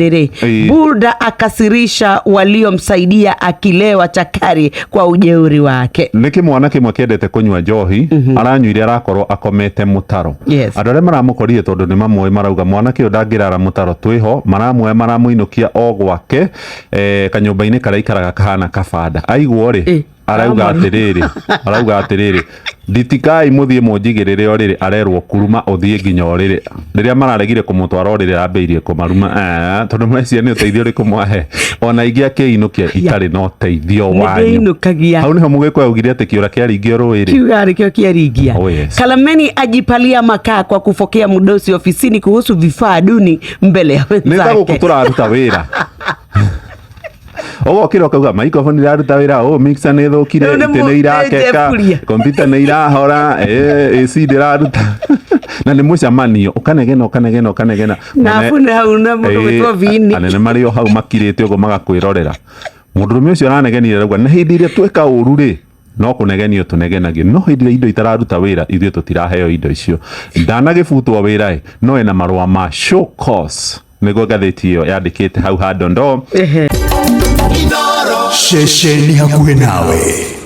Rĩrĩ, Buda akasirisha waliomsaidia akilewa chakari kwa ujeuri wake. Nĩ kĩmwana kĩmwe kĩendete kũnyua njohi, aranyuire arakorwo akomete mũtaro. Andũ arĩa maramũkorire, tondũ nĩ mamũĩ, marauga mwanake ũyũ ndangĩrara mũtaro twĩho. Maramuoya, maramũinũkia o gwake, kanyũmba-inĩ karĩa aikaraga kahana kabanda. Aigwo rĩ, arauga atĩrĩrĩ, arauga atĩrĩrĩ, "Nditikai, mũthiĩ mũnjigĩrĩre ũrĩrĩ." Arerwo kuruma ũthiĩ nginya ũrĩrĩ. Rĩrĩa mararegire kũmũtwara ũrĩrĩ, arambĩrĩirie kũmaruma, tondũ mareciria nĩ ũteithio ũrĩkũ mwahe. Ona ingĩ akĩinũkia itarĩ na ũteithio wanyu. Nĩndĩinũkagia. Hau nĩho Mũgĩkũyũ augire atĩ kĩũra kĩaringio rũĩ rĩ, kiuga nĩkĩo kĩaringia. Oh, yes. Kalameni ajipalia makaa kwa kufokea mdosi ofisini kuhusu vifaa duni mbele ya nĩ ta gũkũ wenzake. Tũraruta wĩra, ũgokĩra ũkauga microphone iraruta wĩra, oh, mixer nĩ ĩthũkire, Rĩu nĩ itĩ nĩ irakeka, nĩ kompyuta nĩ irahora, AC ndĩraruta, na nĩ mũcemanio, ũkanegena, ũkanegena, ũkanegena. Na abu hau na mũndũ gwĩtwo Vini. Anene marĩ o hau makirĩte ũguo magakwĩrorera. Mũndũrũme ũcio aranegenire, arauga na hĩndĩ ĩrĩa tweka ũru rĩ, no kũnegenio tũnegenagio, no hĩndĩ ĩrĩa indo itararuta wĩra, ithuĩ tũtiraheo indo icio. Ndanagĩbutwo wĩra ĩ, no ena marũa ma show cause, nĩguo ngathĩti ĩyo yandĩkĩte hau ha dondoo. Ceceni hakuhĩ nawe.